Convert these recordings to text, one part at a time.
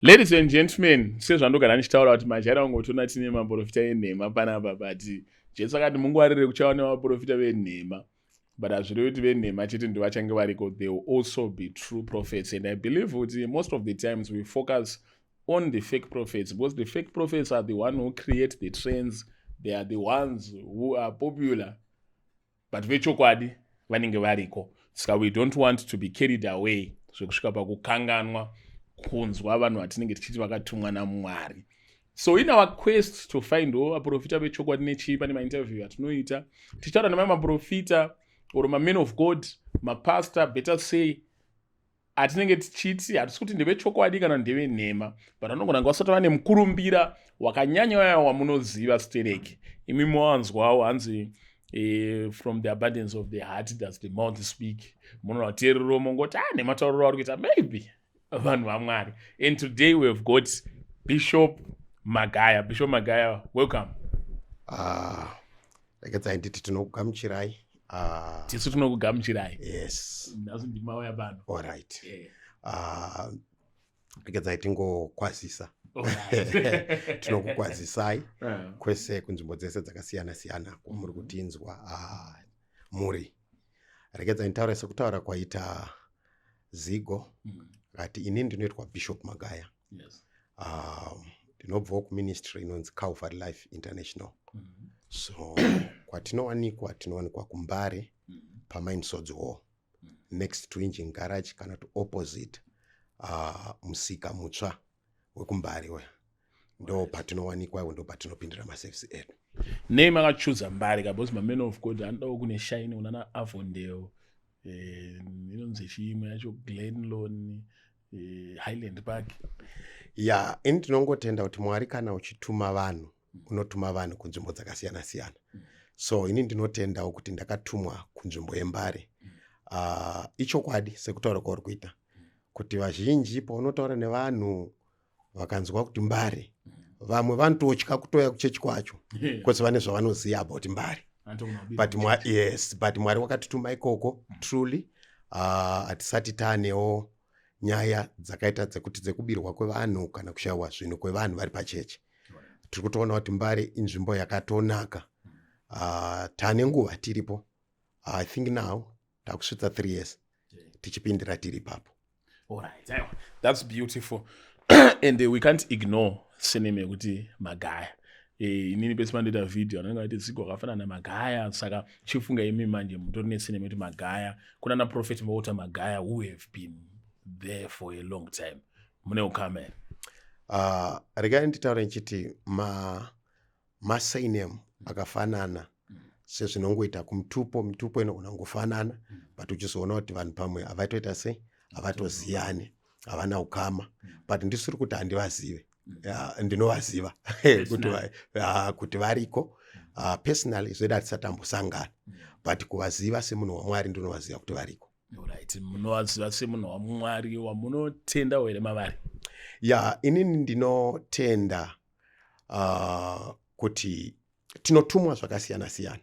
Ladies and gentlemen, sezvandogara ndichitaura kuti majaira kungotiona tine maprofita enhema panapa, but Jesu akati mungwarire kuchava nemaprofita venhema, but hazvirevi kuti venhema chete ndovachange variko. There will also be true prophets, and I believe kuti most of the times we focus on the fake prophets because the fake prophets are the one who create the trends. They are the ones who are popular, but vechokwadi vanenge variko. Saka we don't want to be carried away zvekusvika pakukanganwa kunzwa vanhu vatinenge tichiti vakatumwa naMwari. So in our quest to find wo vaprofita vechokwadi nechii, pane mainterview atinoita tichitaura nemamwe maprofita or mamen of God, mapastor better say, atinenge tichiti hatisi kuti ndevechokwadi kana ndevenhema, but vanogona kunge vasati vane mukurumbira wakanyanya waya wamunoziva stereki. Imi mawanzwawo hanzi from the abundance of the heart does the mouth speak. Munoona teerero mongoti a ah, nematauriro ari kuita maybe vanhu vaMwari. And today we have got Bishop Magaya. Bishop Magaya, welcome. Regedzai nditi tinokugamuchirai. Tisu tinokugamuchirai. Yes. Nhasi ndimauya pano. Allright, yeah. Regedzai tingokwazisa. Tinokukwazisai kwese kunzvimbo dzese dzakasiyana siyana kwamuri kutinzwa muri. Regedzai nditaure sekutaura kwaita Zigo kati ini ndinoitwa Bishop Magaya. Ndinobvawo kuministry inonzi Calvary Life International. So kwatinowanikwa, tinowanikwa kuMbare pamaImsodzi Hall, next to Engine Garage kana kuti opposite musika mutsva wekuMbare we. Ndo patinowanikwa iwo, ndo patinopindira maservice edu. Nei makachuza Mbare ka? Because mamen of God anodawo kune shine, unana Avondale, inonzi chiimwe yacho, Glenlon, Highland Park. Ya, ini ndinongotenda kuti Mwari kana uchituma vanhu, unotuma vanhu kunzvimbo dzakasiyana siyana. So ini ndinotendawo kuti ndakatumwa kunzvimbo yeMbare. Ichokwadi sekutaura kwauri kuita kuti vazhinji paunotaura nevanhu vakanzwa kuti Mbare, vamwe vanototya kutoya kuchechi kwacho because vane zvavanoziva about Mbare. But yes, but Mwari wakatituma ikoko truly. Hatisati taanewo nyaya dzakaita dzekuti dzekubirwa kwevanhu kana kushayiwa zvinhu kwevanhu vari pachechi. Tiri kutoona kuti Mbare inzvimbo yakatonaka. Taane nguva tiripo. I think now takusvitsa 3 years tichipindira tiri ipapo. Alright, aiwa, that's beautiful, and we can't ignore surname yekuti Magaya. Inini pese pandoita video anenge aiti Zigo akafanana naMagaya. Saka chifunga imi manje mutori nesurname yekuti Magaya, kuna naprophet Walter Magaya who have been there for a long time. Mune ukama here? Regai nditaure ndichiti masurname akafanana sezvinongoita kumutupo. Mitupo inogona kungofanana, but uchizoona kuti vanhu pamwe havaitoita sei, havatoziyani, havana ukama. But ndisiri kuti handivazive. Ya, ndinovaziva kuti variko. Personally zvedu hatisati tambosangana, but kuvaziva semunhu waMwari ndinovaziva kuti variko. Alright, munovaziva semunhu waMwari wamunotendawo here mavari? Ya, inini ndinotenda kuti tinotumwa zvakasiyana siyana.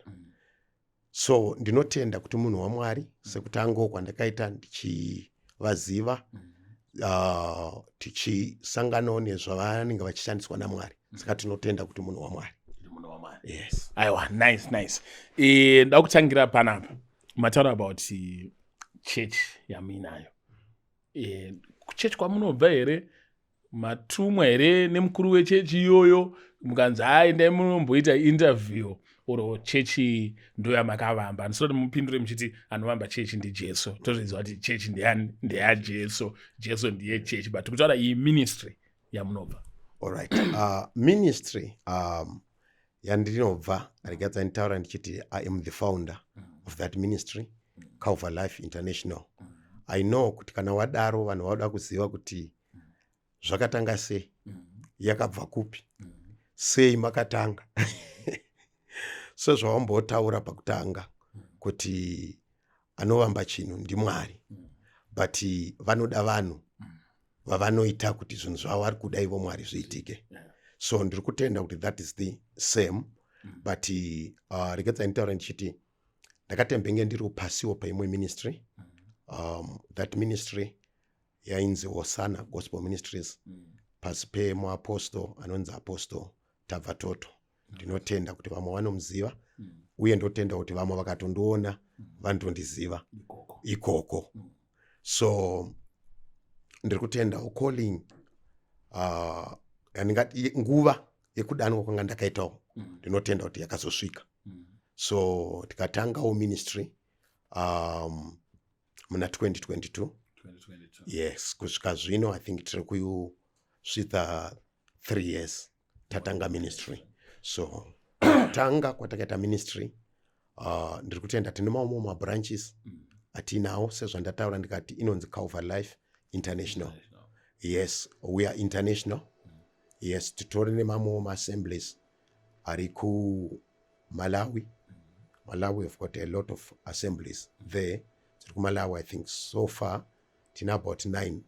So ndinotenda kuti munhu waMwari sekutangawo kwandakaita ndichivaziva, tichisanganawo nezvavanenge vachishandiswa naMwari. Saka tinotenda kuti munhu waMwari. Munhu waMwari. Yes. Aiwa, nice, nice. Nda kutangira panapa mataura about church yamuinayo. Kuchechi kwamunobva here, matumwa here nemukuru wechechi iyoyo, mukanzi hai, ndai munomboita interview, or chechi ndo yamakavamba? Handisati mupindure muchiti anovamba chechi ndiJesu. Tozviziva kuti chechi ndeyaJesu, Jesu ndiye chechi, but kutaura iyi ministry yamunobva. Alright, ministry yandinobva, regadza nditaura ndichiti I am the founder of that ministry, Calvary Life International. I know kuti kana wadaro vanhu vauda kuziva kuti zvakatanga sei, yakabva kupi, sei makatanga. Sezvawambotaura pakutanga kuti anovamba chinhu ndiMwari, but vanoda vanhu vavanoita kuti zvinhu zvavo vari kuda ivo Mwari zviitike. So ndiri kutenda kuti that is the same. But regedzai nditaura ndichiti ndakatembenge ndiri pasiwo paimwe ministry. That ministry yainzi Hosana Gospel Ministries. Pasi pemuapostle anonzi Apostle Tabva Toto. Ndinotenda kuti vamwe vanomuziva uye ndotenda kuti vamwe vakatondiona vanotondiziva ikoko. Ikoko. So ndiri kutendawo calling, yandingati nguva yekudanwa kwanga ndakaitawo. Ndinotenda kuti yakazosvika. So tikatangawo ministry muna 2022. 2022. Yes, kusvika zvino I think tiri kusvitsa 3 years tatanga ministry. So tanga kwatakaita ministry, ndiri kutenda tine mamwe mabranches atinawo. Sezvandataura ndikati inonzi Calvary Life International. International. Yes, we are international. Yes, titori nemamwewo maassemblies ari kuMalawi. Malawi, we've got a lot of assemblies there dziri kuMalawi. I think so far tina about nine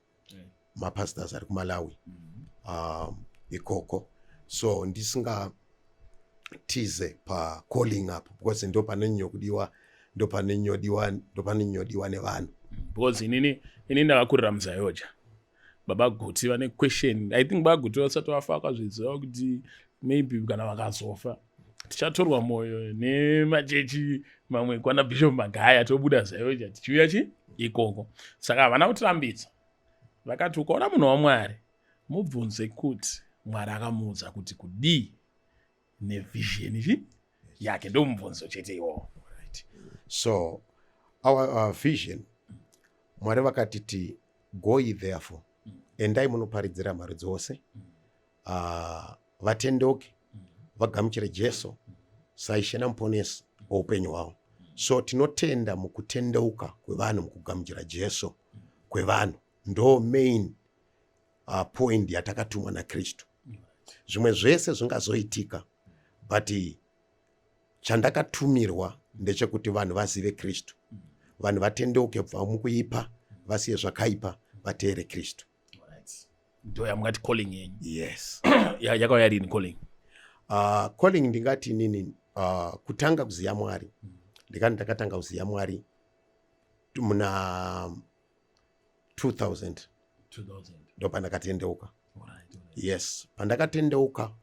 mapastors ari kuMalawi ikoko. So ndisingatize pacalling up because ndo panonyanyodiwa, ndo panonyanyodiwa nevanhu. Because inini ndakakurira muZAOGA. Baba Guti vane question. I think Baba Guti vasati vafa vakazviziva kuti maybe kana vakazofa tichatorwa mwoyo nemachechi mamwe kwana Bishop Magaya, tobuda ZAOGA tichiuya chi ikoko. Saka havana kutirambidza. Vakati ukaona munhu waMwari, mubvunze kuti Mwari akamuudza kuti kudii nevision chi yake. Ndo mubvunzo chete iwowo. Right. So our vision, Mwari vakatiti, "Go ye therefore, endai munoparidzira marudzi ose, vatendeuke, vagamuchire Jesu saIshe naMuponesi woupenyu hwavo." So tinotenda mukutendeuka kwevanhu, mukugamuchira Jesu kwevanhu. Ndo main point yatakatumwa naKristu. Zvimwe zvese zvingazoitika, but chandakatumirwa ndechekuti vanhu vazive Kristu, vanhu vatendeuke kubva mukuipa, vasiye zvakaipa, vateere Kristu. Ndo yamungati calling yenyu? Yes. Yakauya rini calling? Calling ndingati inini kutanga kuziva Mwari, ndikati ndakatanga kuziva Mwari muna 2000. 2000. Ndo pandakatendeuka. Alright. Yes, pandakatendeuka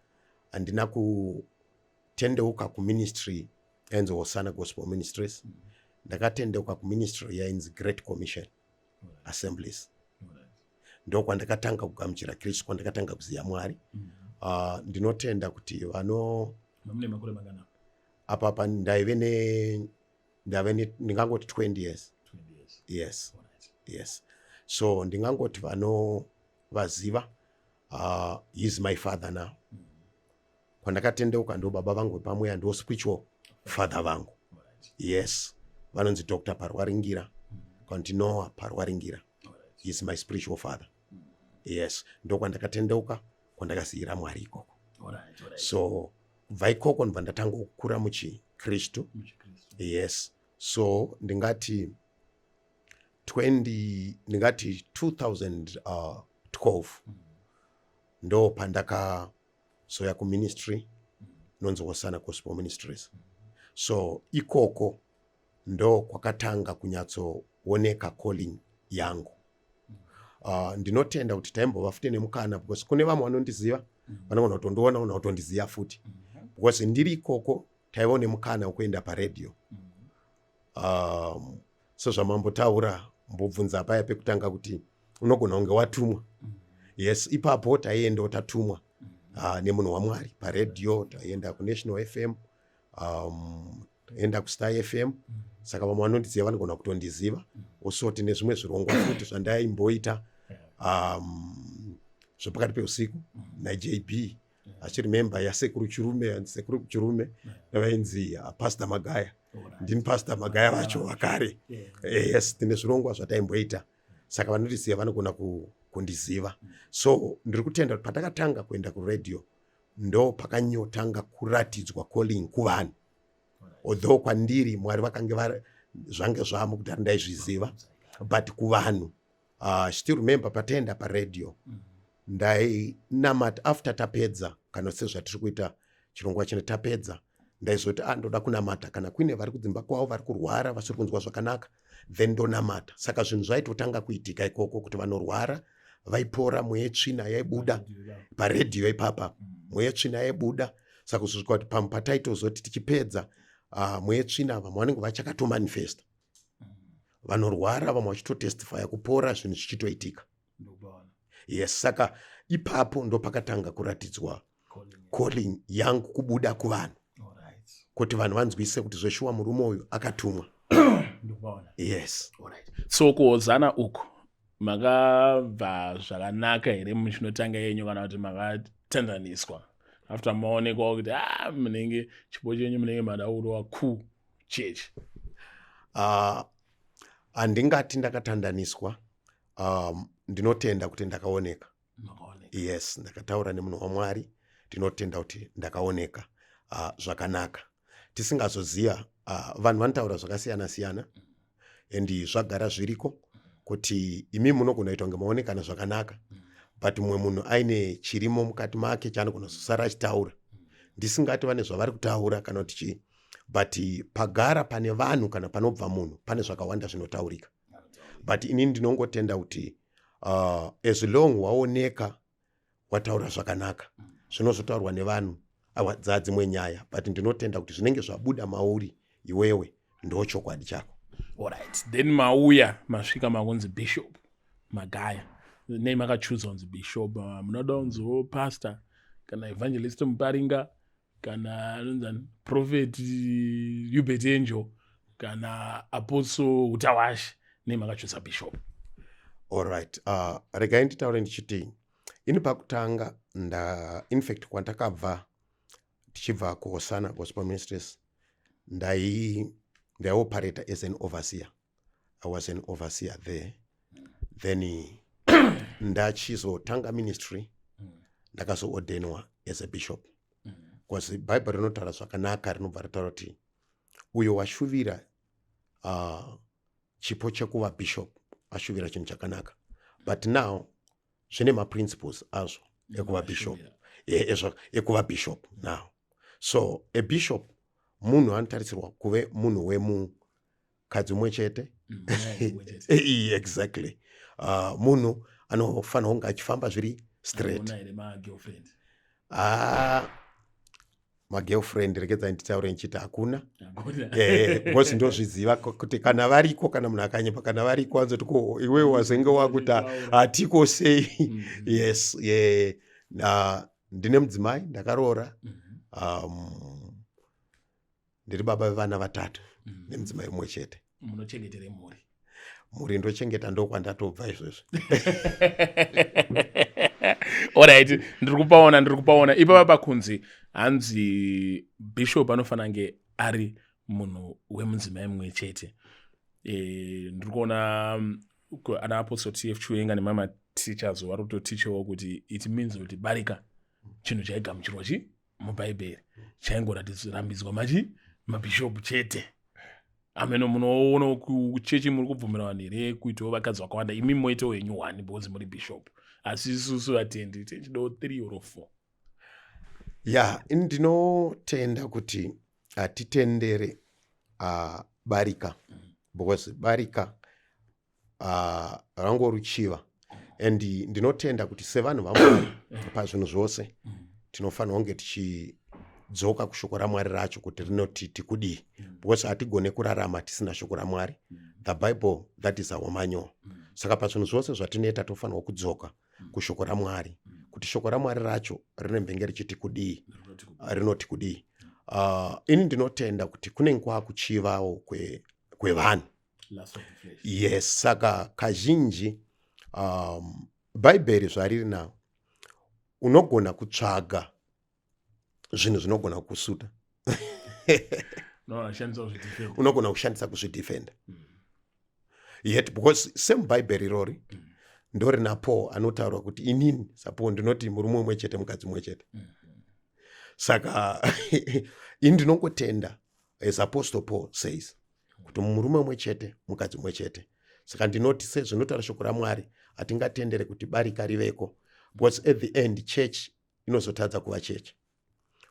handina kutendeuka kuministry yainzi Hosana Gospel Ministries. Ndakatendeuka kuministry yainzi Great Commission Assemblies. Ndo kwandakatanga kugamuchira Kristu, kwandakatanga kuziva Mwari. Ndinotenda kuti vano Mamune makore mangana? Apa ndaive ne ndave ne ndingangoti 20 years. 20 years. Yes. Yes, so ndingangoti vano vaziva, he is my father now. Kwandakatendeuka ndo baba vangu vepamweya, ndo spiritual father vangu. Yes, vanonzi Dr Parwaringira, kana Parwaringira. He is my spiritual father. Yes, ndo kwandakatendeuka, kwandakaziyira Mwari ikoko. So kubva ikoko ndibva ndatanga kukura muchiKristu. MuchiKristu. Yes, so ndingati 20, ndingati 2012 ndo pandakazoya kuministry inonzi Hosana Gospel Ministries. So ikoko ndo kwakatanga kunyatsooneka calling yangu. Ndinotenda kuti taimbova futi nemukana because kune vamwe vanondiziva, vanogona kutondiona, una kutondiziva futi because ndiri ikoko taivawo nemukana wekuenda paredhiyo. Sezvamambotaura, mbobvunza paya pekutanga kuti unogona kunge watumwa. Yes, ipapo taiendawo tatumwa nemunhu waMwari paredhiyo. Taienda kuNational FM, taienda kuStar FM. Saka vamwe vanondiziva vanogona kutondiziva. Also tine zvimwe zvirongwa futi zvandaimboita zvepakati peusiku naJB achiremember, yaSekuru Chirume. Sekuru Chirume vainzi Pastor Magaya. Ndini Pastor Magaya vacho vakare. Yes, tine zvirongwa zvataimboita, saka vanotiziva vanogona kundiziva. So ndiri kutenda kuti patakatanga kuenda kuredhiyo ndo pakanyotanga kuratidzwa calling kuvanhu, although kwandiri Mwari vakange zvange zvamo kudhara, ndaizviziva, but kuvanhu, still remember pataenda paredhiyo, ndainamata after tapedza, kana sezvatiri kuita chirongwa chino, tapedza ndaizoti, "Ah, ndoda kunamata kana kuine vari kudzimba kwavo vari kurwara, vasiri kunzwa zvakanaka," then ndonamata. Saka zvinhu zvaitotanga kuitika ikoko kuti vanorwara. Vaipora, mweya yetsvina yaibuda paredhiyo ipapa. Mweya yetsvina yaibuda, saka kuzosvika kuti pamwe pataitozoti tichipedza, mweya yetsvina, vamwe vanenge vachakatomanifesta, vanorwara, vamwe vachitotestifya kupora, zvinhu zvichitoitika. Yes, saka ipapo ndo pakatanga kuratidzwa calling yangu kubuda kuvanhu, kuti vanhu vanzwise kuti zveshuwa murume uyu akatumwa. Yes. So kuHosanna uku makabva zvakanaka here muchinotanga yenyu, kana kuti makatandaniswa after maonekwa kuti a ah, munenge chipo chenyu, munenge mada kurova kuchechi? Handingati ndakatandaniswa. Ndinotenda kuti ndakaoneka. Yes, ndakataura nemunhu waMwari. Ndinotenda kuti ndakaoneka zvakanaka. Tisingazoziva, vanhu vanotaura zvakasiyana siyana and zvagara zviriko kuti imi munogona kuita kunge maonekana zvakanaka, but mumwe munhu aine chirimo mukati make chaanogona kuzosara achitaura. Ndisingati vane zvavari kutaura kana kuti chii, but pagara pane vanhu kana panobva munhu pane zvakawanda zvinotaurika. But inini ndinongotenda kuti as long waoneka, wataura zvakanaka, zvinozotaurwa nevanhu awa dzadzimwe nyaya, but ndinotenda kuti zvinenge zvabuda mauri iwewe ndo chokwadi chako. Alright, then mauya, masvika makunzi Bishop Magaya. Nei makachuza kunzi Bishop? Munoda kunziwo pastor kana Evangelist Muparinga kana anonzani Prophet Hubert Angel kana Apostle Utawashi? Nei makachuza Bishop? Alright, regai nditaure ndichiti ini pakutanga nda infact kwandakabva, tichibva kuHosana Gospel Ministries, ndaioperata as an overseer. I was an overseer there. Then ndachizotanga ministry, ndakazoordainwa as a bishop, because Bhaibheri rinotaura zvakanaka, rinobva rataura kuti uyo washuvira chipo chekuva bishop ashuvira chinhu chakanaka. But now zvine maprinciples azvo ekuva bishop, ekuva bishop now. So a bishop munhu anotarisirwa kuve munhu wemukadzi umwe chete. Exactly. Munhu anofanira kunge achifamba zviri straight. Ah, magirlfriend, rekedzai nditaure ndichiti hakuna, because ndozviziva kuti kana variko, kana munhu akanyepa, kana variko anzoti, "Ko iwewe wazenge wakuti hatiko sei?" Yes, yeah. Ndine mudzimai, ndakaroora. Ndiri baba vevana vatatu nemudzimai mumwe chete. Munochengetere mhuri? Mhuri ndochengeta, ndokwandatobva izvozvo. Alright, ndiri kupaona, ndiri kupaona ipapa pakunzi hanzi bishop anofanira kunge ari munhu wemudzimai mumwe chete. Ndiri kuona ana Apostle TF Chiwenga nemamwe teachers vari kutotichawo kuti it means kuti barika chinhu chaigamuchirwa chi mubhaibheri, chaingorambidzwa machi mabhishopu chete. Ameno munoona kuchechi muri kubvumira vanhu here kuitawo vakadzi vakawanda? Imi moitawo henyu one because muri bishop, asi isusu vatendi tichidawo three or four. Ya, ndinotenda kuti hatitendere barika, because barika rangoruchiva, and ndinotenda kuti sevanhu vaMwari pazvinhu zvose tinofanira kunge tichidzoka kushoko raMwari racho kuti rinoti tikudii, because hatigone kurarama tisina shoko raMwari. The Bible, that is our manual. Saka pazvinhu zvose zvatinoita tofanirwa kudzoka kushoko raMwari, kuti shoko raMwari racho rinembenge richiti kudii, rinoti kudii. Ini ndinotenda kuti kunenge kwakuchivawo kwevanhu kwe. Yes, saka kazhinji Bhaibheri zvariri nawo, unogona kutsvaga zvinhu zvinogona kusuta, unogona kushandisa kuzvidefenda yet, because same Bhaibheri irori ndorina Paul anotaura kuti, "Inini saPaul ndinoti murume umwe chete, mukadzi umwe chete." Saka ini ndinongotenda as Apostle Paul says kuti murume umwe chete, mukadzi umwe chete. Saka ndinoti sezvinotaura shoko raMwari, hatingatendere kuti barika riveko, because at the end church inozotadza kuva chechi,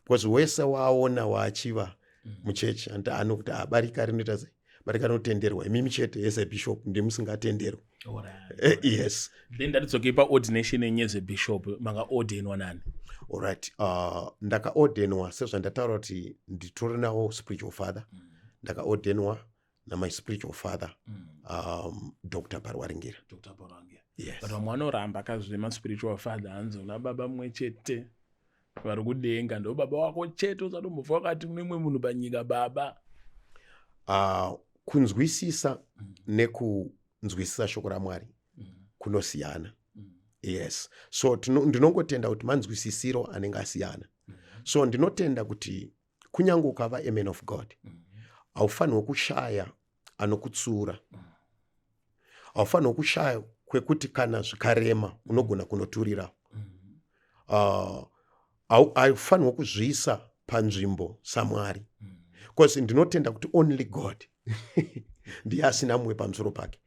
because wese waona waachiva muchechi andi anokuti, "Barika rinoita sei? Barika rinotenderwa, imimi chete as a bishop ndimusingatenderwi." Yes. Then ndatidzokei paordination yenyu as a bishop. Makaordainwa nani? Alright, ndakaordainwa sezvandataura kuti nditori nawo spiritual father. Ndakaordainwa namy spiritual father, Dr Parwaringira. Dr Parwaringira. Yes. But vamwe vanoramba kazvemaspiritual father, hanzi una baba mumwe chete vari kudenga, ndo baba wako chete, usatombofa wakati kune mumwe munhu panyika baba. Kunzwisisa nekunzwisisa shoko raMwari kunosiyana. Yes, so ndinongotenda kuti manzwisisiro anenge asiyana. So ndinotenda kuti kunyange ukava a man of God, haufanirwi kushaya anokutsiura, haufanirwi kushaya kwekuti kana zvikarema unogona kunoturira. Haufanirwi kuzviisa panzvimbo saMwari, because ndinotenda kuti only God ndiye asina mumwe pamusoro pake.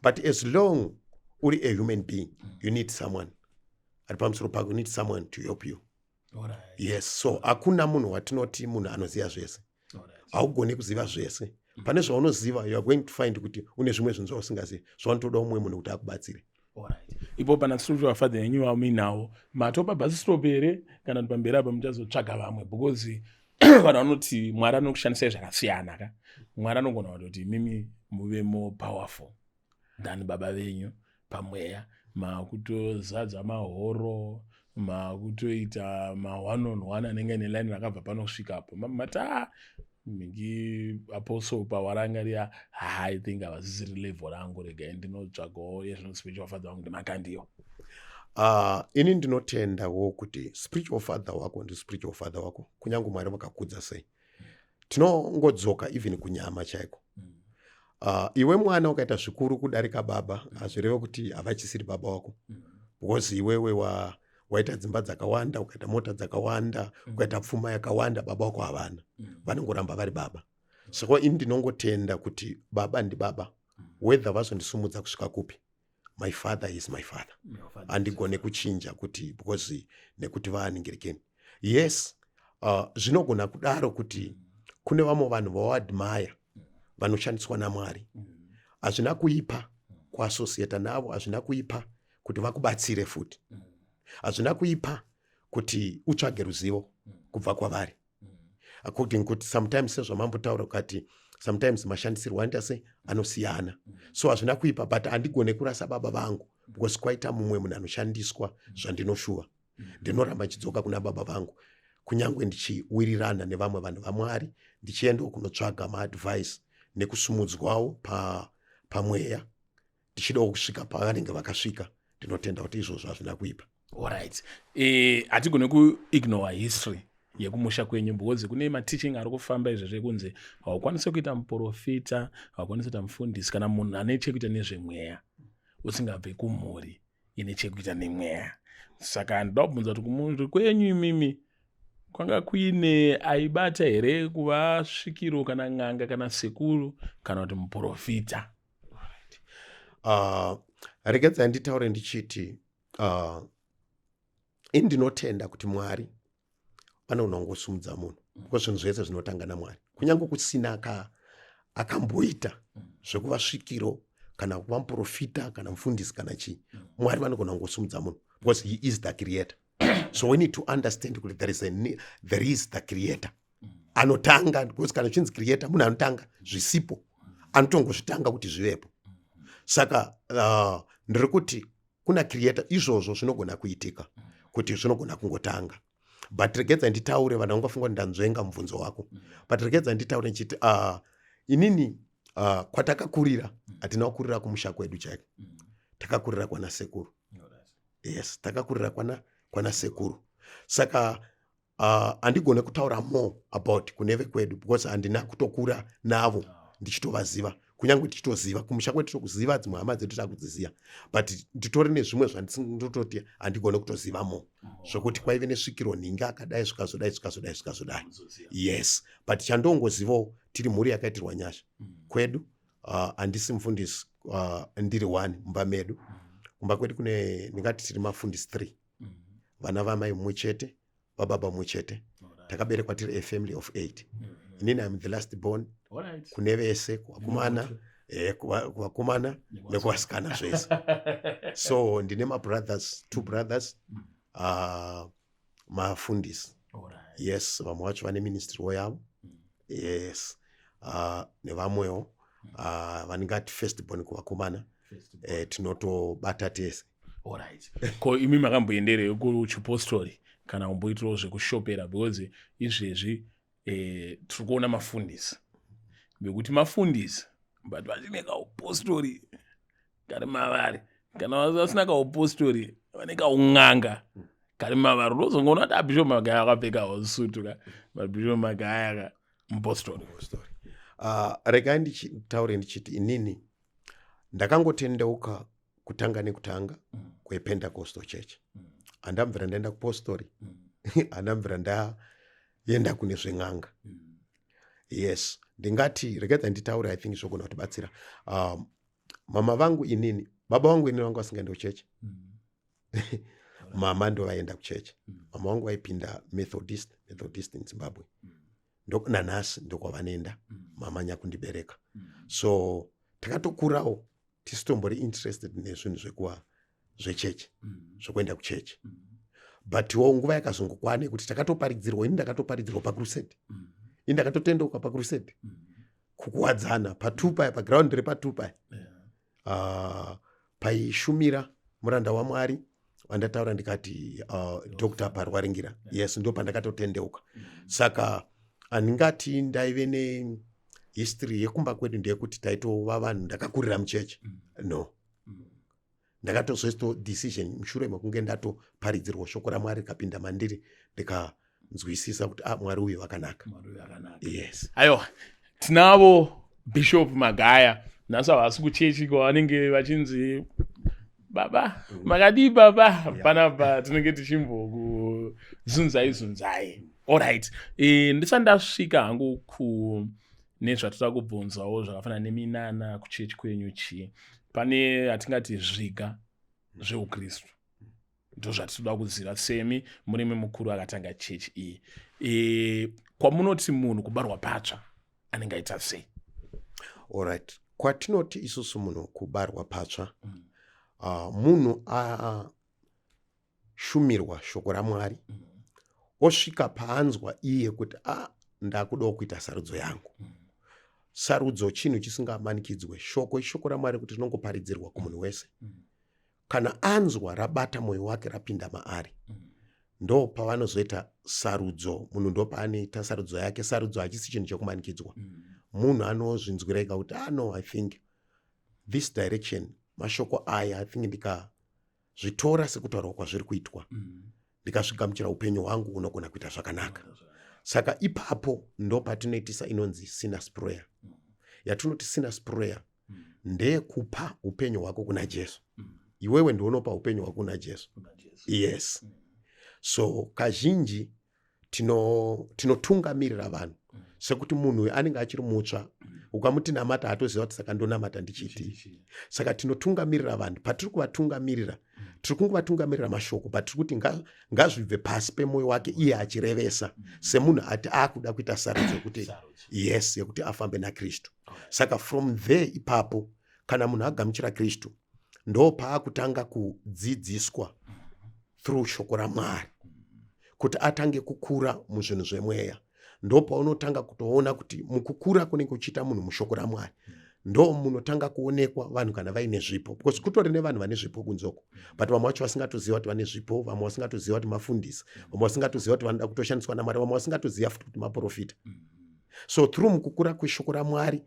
But as long uri a human being, you need someone ari pamusoro pako, you need someone to help you. Yes, so hakuna munhu watinoti munhu anoziva zvese. Haugoni kuziva zvese. Pane zvaunoziva, you are going to find kuti une zvimwe zvinhu zvausingazivi, zvaunotoda umwe munhu kuti akubatsire. Ipo pana spiritual father yenyu vamuinawo, matopa bus stop here, kana kuti pamberi apa muchazotsvaga vamwe? Because vanhu vanoti Mwari anokushandisai zvakasiyana ka. Mwari anogona kutoti imimi muve more powerful than baba venyu pamweya, makutozadza mahoro, makutoita ma1 on 1 anenge neline rakabva pano kusvikapo. Mati a mingi apostle pawarangarira, I think havasisiri level rangu, regai ndinotsvagawo yezvino spiritual father vangu ndiMakandiwa. Ini ndinotendawo kuti spiritual father wako ndi spiritual father wako, kunyange Mwari vakakudza sei. Tinongodzoka even kunyama chaiko. Iwe mwana ukaita zvikuru kudarika baba, hazvireve kuti havachisiri baba wako, because iwewe waita dzimba dzakawanda, ukaita mota dzakawanda, ukaita pfuma yakawanda, baba wako havana, vanongoramba vari baba. Saka ini ndinongotenda kuti baba ndibaba, whether vazondisumudza kusvika kupi, my father is my father. Handigone kuchinja kuti because nekuti vaaningirikeni. Yes, zvinogona kudaro kuti kune vamwe vanhu vawaadmire vanoshandiswa naMwari. Hazvina kuipa kuassociata navo, hazvina kuipa kuti vakubatsire futi, hazvina kuipa kuti utsvage ruzivo kubva kwavari, according kuti sometimes, sezvamambotaura kati, sometimes mashandisirwo anoita sei anosiyana. So hazvina kuipa, but handigone kurasa baba vangu because kwaita mumwe munhu anoshandiswa zvandinoshuva. Ndinoramba ndichidzoka kuna baba vangu, kunyange ndichiwirirana nevamwe vanhu vaMwari, ndichiendawo kunotsvaga maadvice nekusumudzwawo pamweya, ndichidawo kusvika pavanenge vakasvika. Ndinotenda kuti izvozvo hazvina kuipa. Alright, hatigone kuignore history yekumusha kwenyu, because kune mateaching ari kufamba izvezvo ekunzi haukwanisi kuita muprofita, haukwanisi kuita mufundisi kana munhu ane chekuita nezvemweya usingabve kumhuri ine chekuita nemweya. Saka ndoda kubvunza kuti kumhuri kwenyu imimi kwanga kuine aibata here kuva svikiro kana n'anga kana sekuru kana kuti muprofita? Regedzai nditaure ndichiti ini ndinotenda kuti Mwari vanogona kungosumudza munhu, because zvinhu zvese zvinotanga naMwari. Kunyange kusina akamboita zvekuva svikiro kana kuva muprofita kana mufundisi kana chii, Mwari vanogona kungosumudza munhu because he is the creator. So we need to understand kuti there is the creator anotanga, because kana chinzi creator, munhu anotanga zvisipo, anotongozvitanga kuti zvivepo. Saka ndiri kuti kuna creator, izvozvo zvinogona kuitika kuti zvinogona kungotanga. But regedza nditaure, vanhu vangafunga kuti ndanzvenga mubvunzo wako, but regedza nditaure ndichiti inini kwatakakurira, hatina kukurira kumusha kwedu chaiko, takakurira kwana sekuru. Yes, takakurira kwana sekuru. Saka handigone kutaura more about kune vekwedu because handina kutokura navo ndichitovaziva. Kunyange tichitoziva kumusha kwedu, tokuziva dzimwe hama dzedu, takudziziva, but nditori nezvimwe zvandinototi handigone kutoziva more, zvokuti kwaive nesvikiro nhingi akadai, zvikazodai, zvikazodai, zvikazodai. Yes, but chandongozivawo, tiri mhuri yakaitirwa nyasha kwedu. Handisi mufundisi, ndiri one mumba medu. Kumba kwedu kune, ndingati tiri mafundisi three, vana vamai mumwe chete, vababa mumwe chete. Takaberekwa tiri a family of eight. Inini am the last born kune vese vakomana. Kuvakomana nekuvasikana zvese. So ndine mabrothers, two brothers, mafundisi. Yes, vamwe vacho vane ministrywo yavo. Yes, nevamwewo vaningati first born kuvakomana, tinotobata tese. Alright, ko imi makamboendereyo kuchipostori kana kumboitirawo zvekushopera? Because izvezvi tiri kuona mafundisi vekuti mafundisi, but vachine kaupostori kari mavari, kana vasina kaupostori vane kaun'anga kari mavari. Unozongoona kuti aBishop Magaya akapfekawo sutu ka, but Bishop Magaya ka mupostori. Story. Regai ndichitaure ndichiti inini ndakangotendeuka kutanga nekutanga kwePentecostal Church. Handambvira ndaenda kupostori, handambvira ndaenda kune zven'anga. Yes, ndingati rekedza nditaure, I think zvogona kutibatsira. Mama vangu inini, baba vangu inini vanga vasingaendi kuchechi. Mama ndo vaenda kuchechi. Mama vangu vaipinda Methodist, Methodist in Zimbabwe. Nanhasi ndokwavanoenda, mama nyakundibereka. So takatokurawo tisitombori interested nezvinhu zvekuva zvechechi, zvekuenda kuchechi. Butwo nguva yakazongokwana yekuti takatoparidzirwa, ini ndakatoparidzirwa pacrusade. Ini ndakatotendeuka pacrusade kuKuwadzana, patupa, paground repatupa, paishumira muranda waMwari wandataura ndikati Dr Parwaringira. Yes, ndo pandakatotendeuka. Saka handingati ndaive nehistory yekumba kwedu ndeyekuti taitova vanhu ndakakurira muchechi, no. Ndakatozoita decision mushure mekunge ndatoparidzirwa shoko raMwari rikapinda mandiri, ndikanzwisisa kuti, ah, Mwari uyu vakanaka. Yes. Aiwa, tinavo Bishop Magaya nhasi. Havasi kuchechi kwavanenge vachinzi baba, makadii baba? Panapa tinenge tichimbokuzunzai zunzai. Alright, ndisati ndasvika hangu ku nezvatoda kubvunzawo zvakafanana neminana kuchechi kwenyu, chii pane hatingati zviga zveukristu, ndo zvatinoda kuziva semi murimi mukuru akatanga chechi iyi. Kwamunoti munhu kubarwa patsva anenge aita sei? Alright, kwatinoti isusu munhu kubarwa patsva, munhu ashumirwa shoko raMwari, osvika paanzwa iye kuti, a ah, ndakudawo kuita sarudzo yangu. Sarudzo chinhu chisingamanikidzwe. Shoko ishoko raMwari kuti rinongoparidzirwa kumunhu wese. Kana anzwa rabata mwoyo wake, rapinda maari, ndo pavanozoita sarudzo. Munhu ndo paanoita sarudzo yake. Sarudzo hachisi chinhu chekumanikidzwa. Munhu anozvinzwira ega kuti, ah, no, I think this direction, mashoko aya, I think ndikazvitora sekutaurwa kwazviri kuitwa, ndikazvigamuchira, upenyu hwangu hunogona kuita zvakanaka. Saka ipapo ndo patinoitisa inonzi sinner's prayer. Yatinoti sinner's prayer ndeyekupa upenyu hwako kuna Jesu. Iwewe ndiunopa upenyu hwako kuna Jesu. Yes. So kazhinji tinotungamirira vanhu sekuti munhu uyu anenge achiri mutsva. Ukamuti namata, hatoziva kuti saka ndonamata ndichiti. Saka tinotungamirira vanhu. Patiri kuvatungamirira, tiri kungovatungamirira mashoko, but tiri kuti ngazvibve pasi pemwoyo wake iye achirevesa semunhu ati aakuda kuita sarudzo yekuti, yes, yekuti afambe naKristu. Saka from there ipapo, kana munhu agamuchira Kristu, ndo paakutanga kudzidziswa through shoko raMwari kuti atange kukura muzvinhu zvemweya. Ndo paunotanga kutoona kuti mukukura kunenge kuchiita munhu mushoko raMwari, ndo munotanga kuonekwa vanhu kana vaine zvipo, because kutori nevanhu vane zvipo kunzoko, but vamwe vacho vasingatoziva kuti vane zvipo, vamwe vasingatoziva kuti mafundisi, vamwe vasingatoziva kuti vanoda kutoshandiswa naMwari, vamwe vasingatoziva futi kuti maprofita. So through mukukura kweshoko raMwari,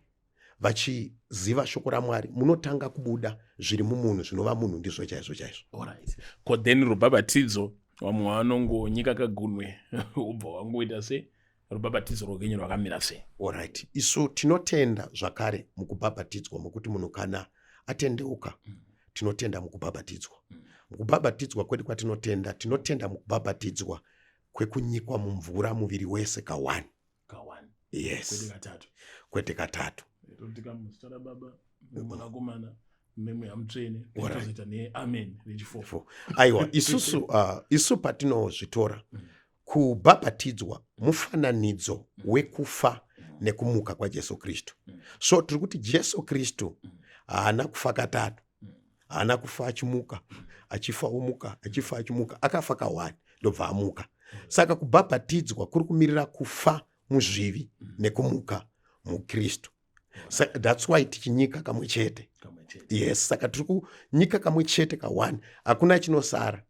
vachiziva shoko raMwari, munotanga kubuda zviri mumunhu zvinova munhu ndizvo chaizvo chaizvo. Alright, ko then rubhabhatidzo, vamwe vanongonyika kagunwe ubva wangoita sei? Rubhabhatidzo rwenyu rwakamira sei? Alright, isu tinotenda zvakare mukubhabhatidzwa, mokuti munhu kana atendeuka, tinotenda mukubhabhatidzwa. Mukubhabhatidzwa kwedu kwatinotenda, tinotenda mukubhabhatidzwa kwekunyikwa mumvura muviri wese ka1. Ka1? Yes. Kwete katatu? Kwete katatu. Totika muzita raBaba, neMwanakomana, neMweya Mutsvene, tozoita neamen rechifour. Four. Aiwa, isusu isu patinozvitora, kubhabhatidzwa mufananidzo wekufa. Nekumuka kwaJesu Kristu. So tiri kuti Jesu Kristu haana kufa katatu, haana kufa achimuka, achifa omuka, achifa achimuka. Akafa ka1, ndobva amuka. Saka kubhabhatidzwa kuri kumirira kufa muzvivi nekumuka muKristu. That's why tichinyika kamwe chete. Yes, saka tiri kunyika kamwe chete, ka1, hakuna chinosara.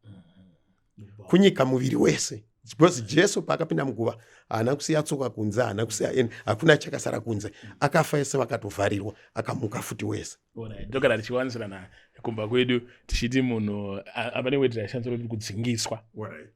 Kunyika muviri wese, because Jesu paakapinda muguva haana kusiya tsoka kunze, haana kusiya eni, hakuna chakasara kunze. Akafa ese, vakatovharirwa, akamuka futi wese. Ndogara tichiwanisirana kumba kwedu tichiti munhu apane word raishandiswa kuti kudzingiswa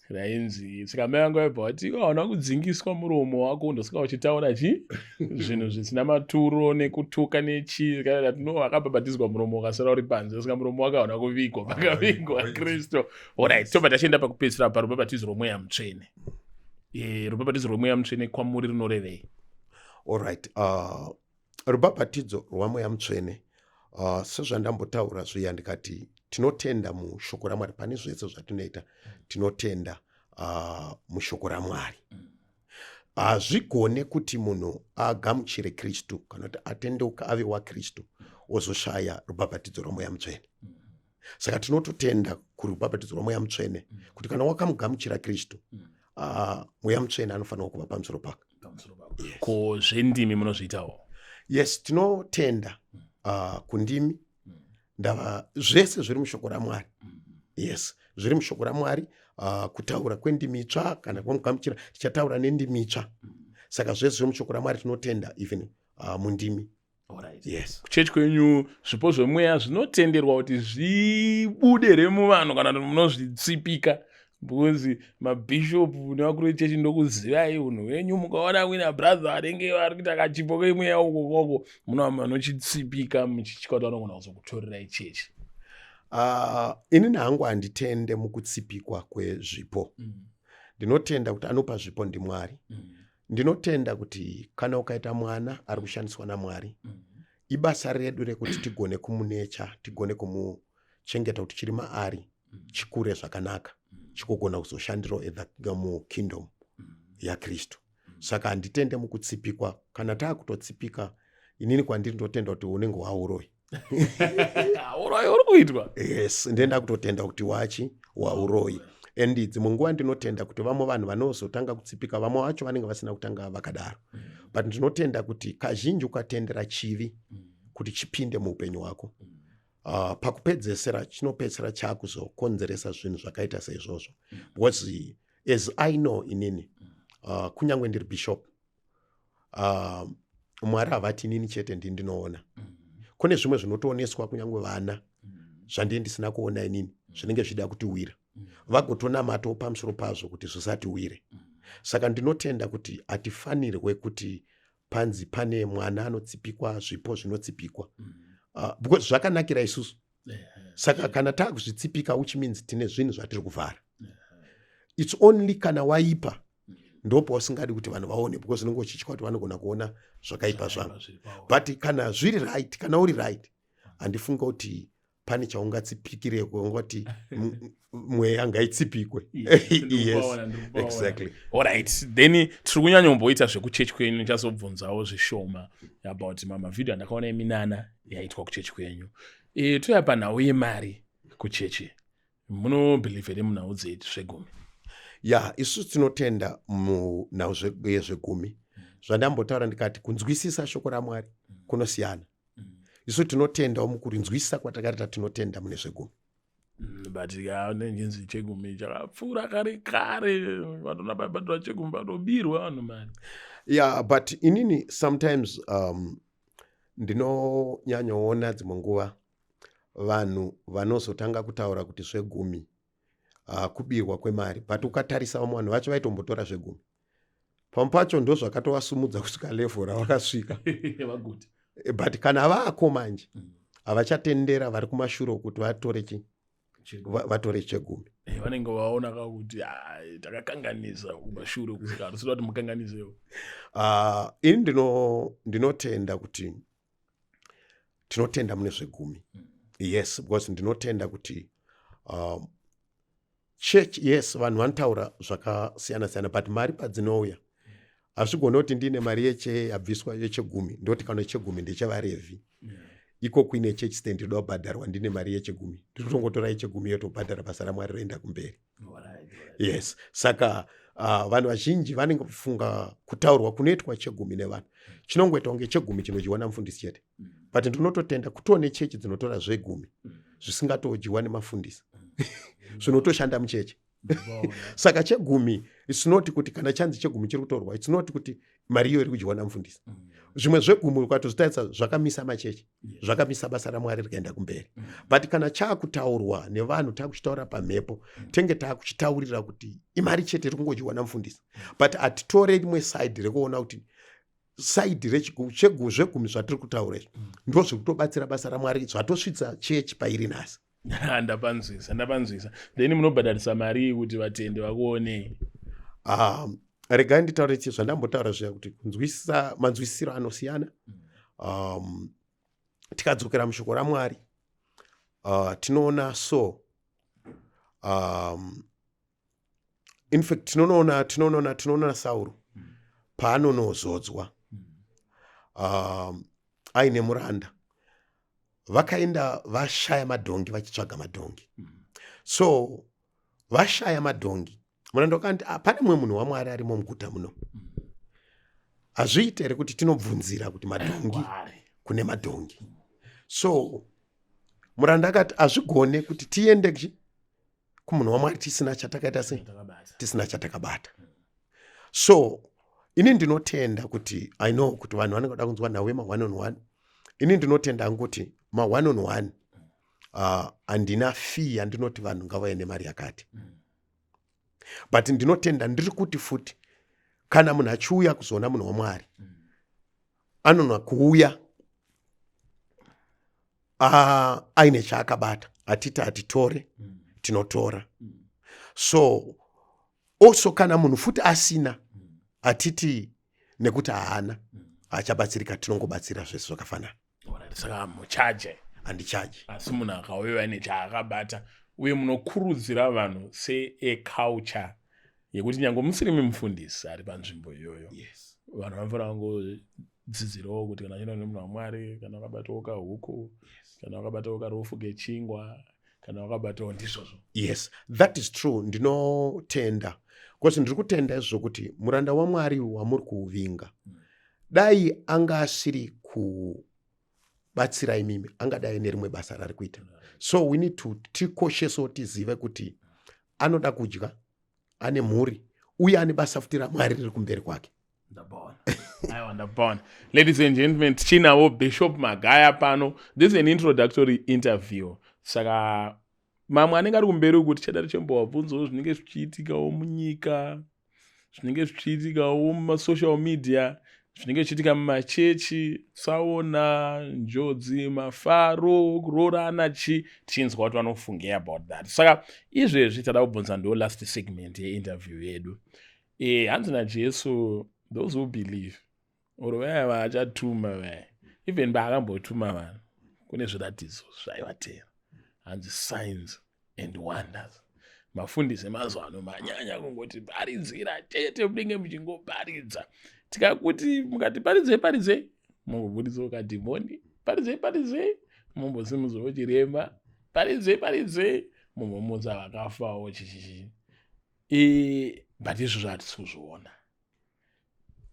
rainzi. Saka mai vangu vaibva vati, "Hauna kudzingiswa muromo wako, ndosaka uchitaura chi zvinhu zvisina maturo nekutuka nechii." No, akabhabhatidzwa muromo ukasara uri panze, saka muromo wake hauna kuvigwa pakavigwa Kristu. Alright, tobva tachienda pakupedzisira parubhabhatidzo rwomweya mutsvene. Rubhabhatidzo rwomweya mutsvene kwamuri runorevei? Alright, rubhabhatidzo rwamweya mutsvene, sezvandambotaura zviya ndikati tinotenda mushoko raMwari. Pane zvese zvatinoita tinotenda mushoko raMwari. Hazvigone kuti munhu agamuchire Kristu kana kuti atendeuka ave waKristu ozoshaya rubhabhatidzo rwamweya mutsvene. Saka tinototenda kurubhabhatidzo rwamweya mutsvene kuti kana wakamugamuchira Kristu, mweya mutsvene anofanirwa kuva pamusoro pako. Yes. Ko zvendimi munozviitawo? Yes, tinotenda kundimi. Ndava zvese zviri mushoko raMwari. Yes, zviri mushoko raMwari, kutaura kwendimi itsva. Kana kwamugamuchira, tichataura nendimi itsva. Saka zvese zviri mushoko raMwari tinotenda, even mundimi. Yes. Kuchechi kwenyu zvipo zvemweya zvinotenderwa kuti zvibude here muvanhu, kana kuti munozvitsipika? Because mabhishopu nevakuru vechechi ndokuzivai unhu hwenyu, mukaona kuina brother anenge vari kuita kachipo kemweya uko koko, munova vanochitsipika muchitya kuti vanogona kuzokutorerai chechi. Inini hangu handitende mukutsipikwa kwezvipo. Ndinotenda kuti anopa zvipo ndiMwari. Ndinotenda kuti kana ukaita mwana ari kushandiswa naMwari, ibasa redu rekuti tigone kumunurture, tigone kumuchengeta kuti chiri maari chikure zvakanaka, chikugona kuzoshandirawo mukingdom yaKristu. Saka handitende mukutsipikwa. Kana taakutotsipika, inini kwandiri ndotenda kuti unenge wauroi. Uroi uri kuitwa. Yes, ndenda kutotenda kuti wachi wauroi. And dzimwe nguva ndinotenda kuti vamwe vanhu vanozotanga kutsipika, vamwe vacho vanenge vasina kutanga vakadaro. But ndinotenda kuti kazhinji ukatendera chivi kuti chipinde muupenyu hwako, pakupedzesera chinopedzisira chaakuzokonzeresa zvinhu zvakaita seizvozvo. Because as I know inini, kunyange ndiri bishop, Mwari havati inini chete ndi ndinoona. Kune zvimwe zvinotooneswa kunyange vana zvandii ndisina kuona inini, zvinenge zvida kutiwira, vagotonamatawo pamusoro pazvo kuti zvisatiwire. Saka ndinotenda kuti hatifanirwe kuti panzi pane mwana anotsipikwa, zvipo zvinotsipikwa, because zvakanakira isusu. Saka kana taakuzvitsipika, which means tine zvinhu zvatiri kuvhara. It's only kana waipa ndopausingadi kuti vanhu vaone, because unenge uchitya kuti vanogona kuona zvakaipa zvangu. But kana zviri right, kana uri right, handifunga kuti pane chaungatsipikireko ungati mweya ngaitsipikwe. Yes, exactly. Alright, then tiri kunyanyomboita zvekuchechi kwenyu. Ndichazobvunzawo zvishoma about mamavhidhio andakaona eminana yaitwa kuchechi kwenyu. Toya panhau yemari kuchechi. Munobelieve here munhau dzezvegumi? Ya, isusu tinotenda munhau yezvegumi. Zvandambotaura ndikati kunzwisisa shoko raMwari kunosiyana. Isu tinotendawo mukurinzwisisa kwatakarita, tinotenda mune zvegumi. But nenjinzi chegumi chakapfuura kare kare, vatona babhadhura chegumi, vatobirwa vanhu mari. Yeah, but inini sometimes ndinonyanyoona dzimwe nguva vanhu vanozotanga kutaura kuti zvegumi kubirwa kwemari, but ukatarisa vamwe vanhu vacho vaitombotora zvegumi, pamwe pacho ndo zvakatovasumudza kusvika level ravakasvika. Vaguti. But kana vaako manje, havachatendera vari kumashure kuti vatore chi vatore chegumi. Vanenge vaona ka kuti, "Ah, takakanganisa kumashure kusvika hatisida kuti mukanganisewo." Ini ndinotenda kuti tinotenda mune zvegumi, yes, because ndinotenda kuti church, yes, vanhu vanotaura zvakasiyana siyana, but mari padzinouya Hazvigone kuti ndiine mari yeche yabviswa yechegumi, ndoti kana chegumi ndechevarevhi, iko kuine church stand inoda kubhadharwa, ndine mari yechegumi, ndinotongotora yechegumi yotobhadhara, basa raMwari roenda kumberi. Yes, saka vanhu vazhinji vanenge kufunga kutaurwa kunoitwa chegumi nevanhu chinongoita kunge chegumi chinodyiwa namufundisi chete, but ndinototenda kutoo nechechi dzinotora zvegumi zvisingatodyiwa nemafundisi, zvinotoshanda muchechi. Saka chegumi, it's not kuti kana chanzi chegumi chiri kutorwa, it's not kuti mari iyo iri kudyiwa namufundisi. Zvimwe zvegumi ukatozvitarisa zvakamisa machechi, zvakamisa basa raMwari rikaenda kumberi. But kana chaakutaurwa nevanhu, taakuchitaura pamhepo, tenge taakuchitaurira kuti imari chete iri kungodyiwa namufundisi, but hatitore rimwe side rekuona kuti side zvegumi zvatiri kutaura izvi ndo zviri kutobatsira basa raMwari, zvatosvitsa chechi pairi nhasi. Ndapanzwisa, ndapanzwisa. Then munobhadharisa mari kuti vatende vakuonei? Regai nditaure chi zvandambotaura zviya kuti kunzwisisa, manzwisisiro anosiyana. Tikadzokera mushoko raMwari, tinoona so in fact tinonoona Sauro paanonozodzwa aine muranda, vakaenda vashaya madhongi, vachitsvaga madhongi. So vashaya madhongi, muranda wakanti, "Ah, pane mumwe munhu waMwari arimo muguta muno, hazviite here kuti tinobvunzira kuti madhongi Kwaari. kune madhongi?" So muranda akati, "Hazvigone kuti tiende kumunhu waMwari tisina chatakaita sei?" Takabata. Tisina chatakabata. So ini ndinotenda kuti, I know kuti vanhu vanenge vada kunzwa nhau yema1 on 1. Ini ndinotenda hangu kuti ma1 on 1 handina fee yandinoti vanhu ngavauye nemari yakati, but ndinotenda ndiri kuti futi kana munhu achiuya kuzoona munhu waMwari, anonwa kuuya aine chaakabata. Hatiti hatitore, tinotora. So also kana munhu futi asina, hatiti nekuti haana hachabatsirika, tinongobatsira zvese zvakafanana. Alright, saka muchaje? Handichaji. Asi munhu akauya aine chaakabata, uye munokurudzira vanhu seeculture yekuti nyange musiri mumufundisi ari panzvimbo iyoyo, vanhu vanofanira kungodzidzirawo kuti kana uchienda nemunhu waMwari, kana wakabatawo kahuku, kana wakabatawo karofu kechingwa, kana wakabatawo, ndizvozvo. Yes, that is true. Ndinotenda because ndiri kutenda izvozvo kuti muranda waMwari wamuri kuvinga, dai anga asiri kubatsira imimi, angadai nerimwe basa rari kuita. So we need to tikoshesewo, tizive kuti anoda kudya, ane mhuri, uye ane basa futi raMwari riri kumberi kwake. Ndabona, aiwa, ndabona. Ladies and gentlemen, tichinavo Bishop Magaya pano. This is an introductory interview, saka mamwe anenge ari kumberi uku tichada tichimbovabvunzawo zvinenge zvichiitikawo munyika, zvinenge zvichiitikawo mumasocial media, zvinenge zvichiitika mumachechi, tsaona, njodzi, mafaro, kuroorana, chi tichinzwa kuti vanofungei about that. Saka izvezvi tada kubvunza, ndo last segment yeinterview yedu. Hanzi naJesu, those who believe, or vaya vaachatuma vaya, even paakambotuma vanhu, kune zviratidzo zvaivatera, hanzi signs and wonders. Mafundisi emazuva ano manyanya kungoti paridzira chete, munenge muchingoparidza. Tikakuti mukati paridzei paridzei, mumbobuditsawo kadhimoni, paridzei paridzei, mumbosimudzwawo chirema, paridzei paridzei, mumbomutsa vakafawo, chichichi. But izvozvo hatisi kuzviona.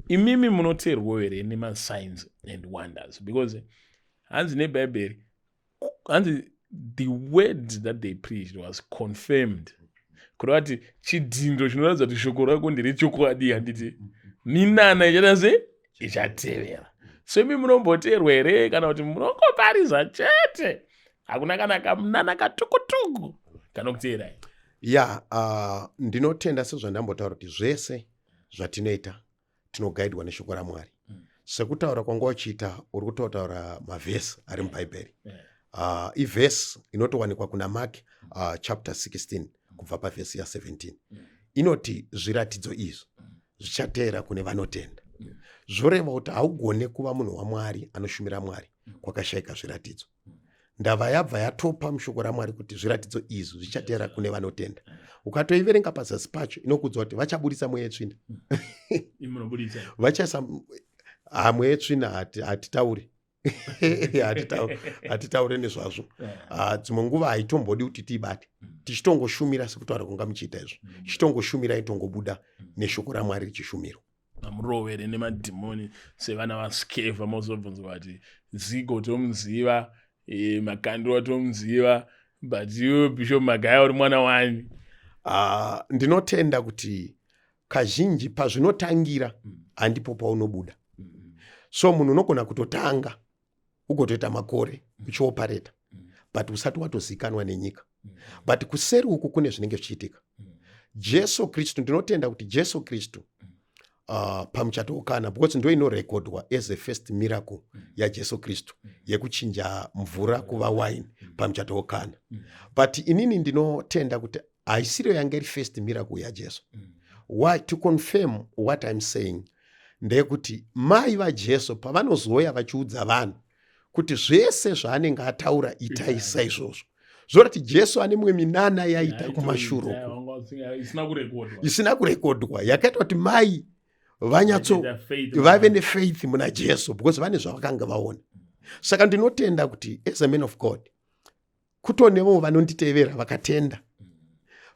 Imimi munoteerwawo here nemasigns and wonders? Because hanzi nebhaibheri, hanzi the word that they preached was confirmed, kureva kuti chidhindo chinoratidza kuti shoko rako nderechokwadi, handiti? Minana ichaita se ichatevera. So imi munomboteerwa here, kana kuti munongopariza chete, hakuna kana kamunana katukutuku kanokuteerai? Ya, ndinotenda sezvandambotaura kuti zvese zvatinoita tinogaidwa neshoko raMwari. Sekutaura kwanga uchiita, uri kutotaura mavhesi ari mubhaibheri. Ivhesi inotowanikwa kuna Mark chapter 16 kubva pavhesi ya17, inoti zviratidzo izvi zvichateera kune vanotenda. Zvoreva kuti haugone kuva munhu waMwari anoshumira Mwari kwakashayika zviratidzo. Ndava yabva yatopa mushoko raMwari kuti zviratidzo izvi zvichateera kune vanotenda. Ukatoiverenga pazasi pacho, inokuudza kuti vachaburitsa mweya yetsvina. Vachaisa mweya yetsvina. Hatitauri, hatitaure nezvazvo. Dzimwe nguva haitombodi kuti tiibate. Tichitongoshumira sekutaura kunga muchiita izvo. Chitongoshumira, itongobuda neshoko raMwari richishumirwa. Amurovere nemadhimoni sevana vaSkevha? Mozobvunzwa kuti Zigo tomuziva, Makandiwa tomuziva, but iwe Bishop Magaya uri mwana wani? Ndinotenda kuti kazhinji pazvinotangira handipo paunobuda. So munhu unogona kutotanga ugotoita makore uchiopareta, but usati watozikanwa nenyika, but kuseri uku kune zvinenge zvichiitika. Jesu Kristu, ndinotenda kuti Jesu Kristu pamuchato wokana, because ndo inorekodwa as a first miracle yaJesu Kristu yekuchinja mvura kuva wine pamuchato wokana. But inini ndinotenda kuti haisiriyo yange iri first miracle yaJesu. Why? To confirm what I'm saying ndeyekuti mai vaJesu pavanozouya vachiudza vanhu kuti zvese zvaanenge ataura itai saizvozvo, zvorati Jesu ane mimwe minana yaita kumashure uku isina kurekodwa, yakaita kuti mai vanyatso vave nefaith muna Jesu, because vane zvavakanga vaona. Saka ndinotenda kuti as a man of God, kutonevo vanonditevera vakatenda,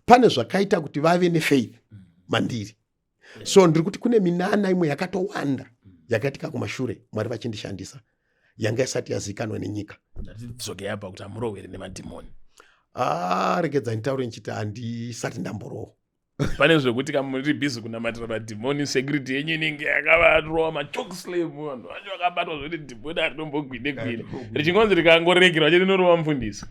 pane zvakaita kuti vave nefaith mandiri. So ndiri kuti kune minana imwe yakatowanda yakaitika kumashure Mwari vachindishandisa, yanga isati yazikanwa nenyika. Dzokei apa kuti amurovere nemadhimoni. Ah, regedza nditaure ndichiti handisati ndamborohwa. Pane zvekuti kamuri busy kunamatira madhimoni, security yenyu inenge yakavarova machokeslam, vanhu vacho vakabatwa zvekuti dhimoni haritombogwine gwine, richingonzi rikangoregerwa chete rinorova mufundisi.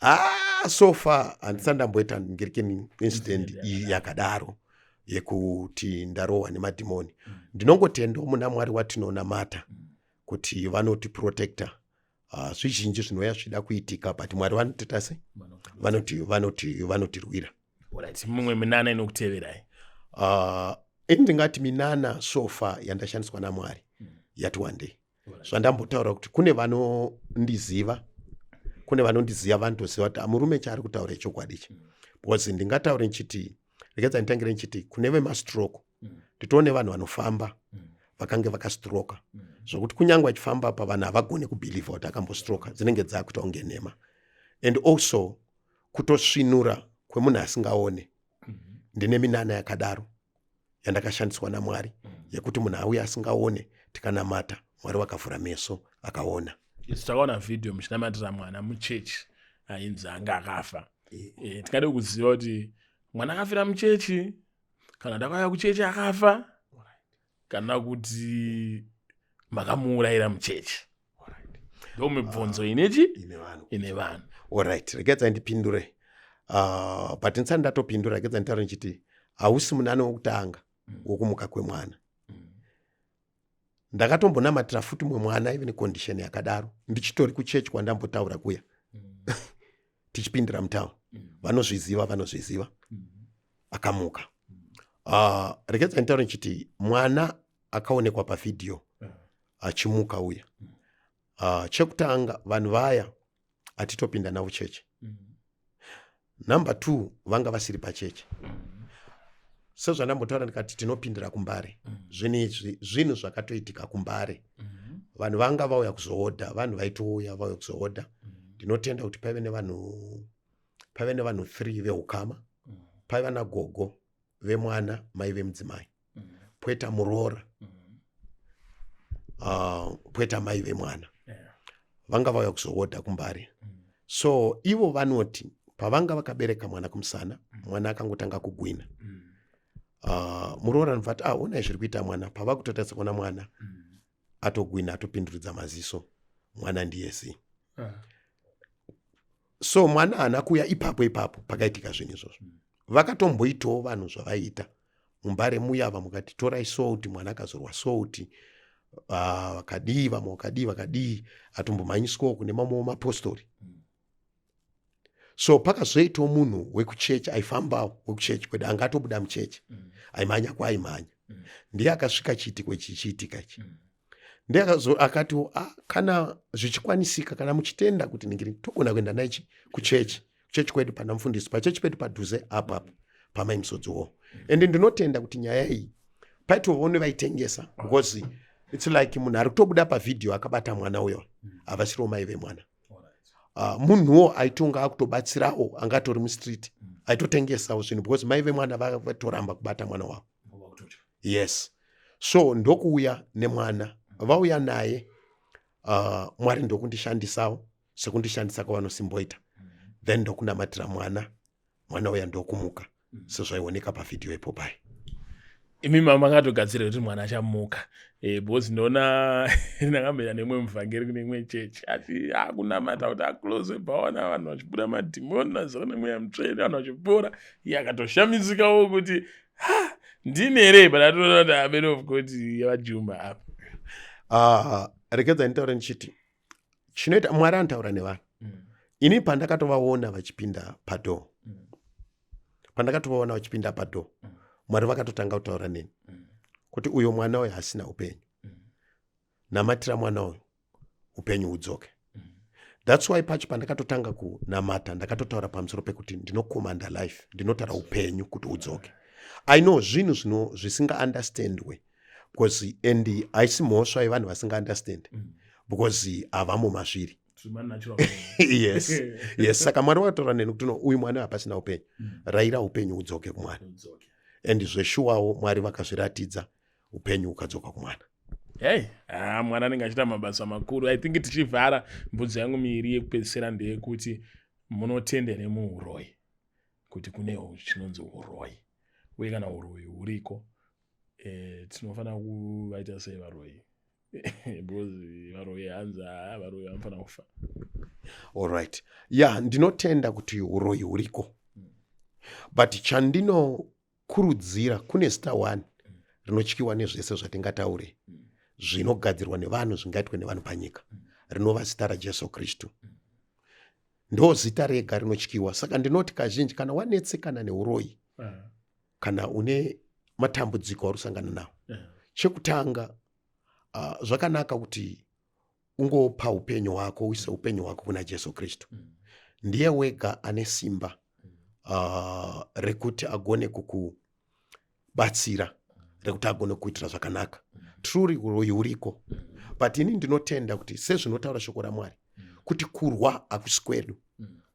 Ah, so far handisati ndamboita ngirikini incident iyi yakadaro yekuti ndarohwa nemadhimoni. Ndinongotendawo muna Mwari watinonamata kuti vanotiprotecta. Zvizhinji zvinouya zvichida kuitika, but Mwari vanotoita sei, vanotirwira. Alright, mumwe minana inokuteverai? Ini ndingati minana so far yandashandiswa naMwari yati wandei. Zvandambotaura kuti kune vanondiziva, kune vanondiziva vanotoziva kuti murume chaari kutaura ichokwadi ichi, because ndingataure nchiti, regedza nditangire nchiti kune vemastroke, nditoone vanhu vanofamba vakange vakastroka, zvokuti kunyange vachifamba pa vanhu havagoni kubhilivha kuti akambostroka, dzinenge dzakuita kunge nhema. And also kutosvinura kwemunhu asingaone, ndine minana yakadaro yandakashandiswa naMwari yekuti munhu auya asingaone, tikanamata, Mwari vakavhura meso akaona. Isu takaona vhidhiyo muchinamatira mwana muchechi ainzi anga akafa. Tingade kuziva kuti mwana akafira muchechi, kana ndakauya kuchechi akafa, kana kuti makamuurayira muchechi? Ndo mibvunzo inechi ine vanhu. Alright, regedzai ndipindure. But ndisati ndatopindura, regedzai nditaure ndichiti hausi munana wokutanga wokumuka kwemwana. Ndakatombonamatira futi mumwe mwana aive necondition yakadaro, ndichitori kuchechi kwandambotaura kuya, tichipindira mutown. Vanozviziva, vanozviziva. Akamuka. Regedzai nditaure ndichiti mwana akaonekwa pavhidhiyo achimuka uya, chekutanga vanhu vaya hatitopinda navo chechi. Number two, vanga vasiri pachechi. Sezvandambotaura ndikati tinopindira kuMbare, zvinhu izvi zvinhu zvakatoitika kuMbare. Vanhu vanga vauya kuzoodha, vanhu vaitouya vauya kuzoodha. Ndinotenda kuti paive nevanhu three veukama. Paiva nagogo vemwana, mai vemudzimai, poita muroora, poita mai vemwana. Vanga vauya kuzoodha kuMbare. So ivo vanoti pavanga vakabereka mwana kumusana, mwana akangotanga kugwina. Muroora anobva ati, "Ah, onai zviri kuita mwana." Pava kutotarisa kuona mwana atogwina, atopinduridza maziso, mwana ndiye zi. So mwana haana kuuya ipapo ipapo pakaitika zvinhu izvozvo. Vakatomboitawo vanhu zvavaiita muMbare muya, vamukati torai salt, mwana akazorwa salt, vakadii, vamwe vakadii, vakadii, atombomhanyiswawo kune mamwewo mapostori. So pakazoitawo munhu wekuchechi aifambawo, wekuchechi kwedu, anga atobuda muchechi, aimhanya kwaaimhanya, ndiye akasvika chiitiko ichi chiitika ichi. Ndiye akatiwo, ah, kana zvichikwanisika, kana muchitenda kuti ningiri togona kuenda naichi kuchechi. Kuchechi kwedu pana mufundisi, pachechi pedu padhuze apo apo pamai Musodziwo. And ndinotenda kuti nyaya iyi paitovawo nevaitengesa, because it's like munhu ari kutobuda pavhidhiyo akabata mwana uyo havasiriwo mai vemwana. Munhuwo aitonga akutobatsirawo, angatori mustreet, aitotengesawo zvinhu, because mai vemwana vatoramba kubata mwana wavo. Yes, so ndokuuya nemwana, vauya naye, Mwari ndokundishandisawo sekundishandisa kwavanosimboita. Then ndokunamatira mwana, mwana uya ndokumuka sezvaioneka pavhidhiyo ipo pai. Imi makatogadzira kuti mwana achamuka, because ndona ndakamboenda nemumwe muvhangeri kune imwe chechi, ati akunamata kuti aclose bhawana, vanhu vachibuda madhimoni, nazara nemweya mutsvene, vanhu vachipora. Iye akatoshamisikawo kuti, "Ha, ndini here?" But atoona kuti a man of God yavajuma apa. Regedza nditaure ndichiti chinoita Mwari anotaura nevanhu. Ini pandakatovaona vachipinda padoor, pandakatovaona vachipinda padoor, Mwari vakatotanga kutaura neni kuti uyo mwana uyo hasina upenyu, namatira mwana uyu upenyu hudzoke. That's why pacho pandakatotanga kunamata ndakatotaura pamusoro pekuti ndinocommanda life, ndinotaura upenyu kuti udzoke. I know zvinhu zvino zvisingaunderstandwe, because and haisi mhosva yevanhu vasingaunderstand, because havamo mazviri. Yes, saka Mwari wakataura neni kuti no, uyu mwana hapasina upenyu, rayira upenyu hudzoke kumwana. And zveshuwawo Mwari vakazviratidza, upenyu hukadzoka kumwana. Hei, ha, mwana anenge achiita mabasa makuru. I think tichivhara, mbudzi yangu miiri yekupedzisira ndeyekuti munotenda here muuroyi, kuti kune chinonzi uroyi? Uye kana uroyi huriko, tinofanira kuvaita sei varoyi? Because varoyi hanzi, ha, varoyi vanofanira kufa. Alright, ya, yeah, ndinotenda kuti uroyi huriko, but chandinokurudzira, kune zita one rinotyiwa nezvese zvatingataure zvinogadzirwa nevanhu, zvingaitwe nevanhu panyika, rinova zita raJesu Kristu. Ndo zita rega rinotyiwa. Saka ndinoti kazhinji kana wanetsekana neuroyi, kana une matambudziko auri kusangana nawo, chekutanga, zvakanaka kuti ungopa upenyu hwako, uise upenyu hwako kuna Jesu Kristu. Ndiye wega ane simba rekuti agone kukubatsira, rekuti agone kukuitira zvakanaka. Truly uroyi huriko, but ini ndinotenda kuti sezvinotaura shoko raMwari kuti kurwa hakusi kwedu,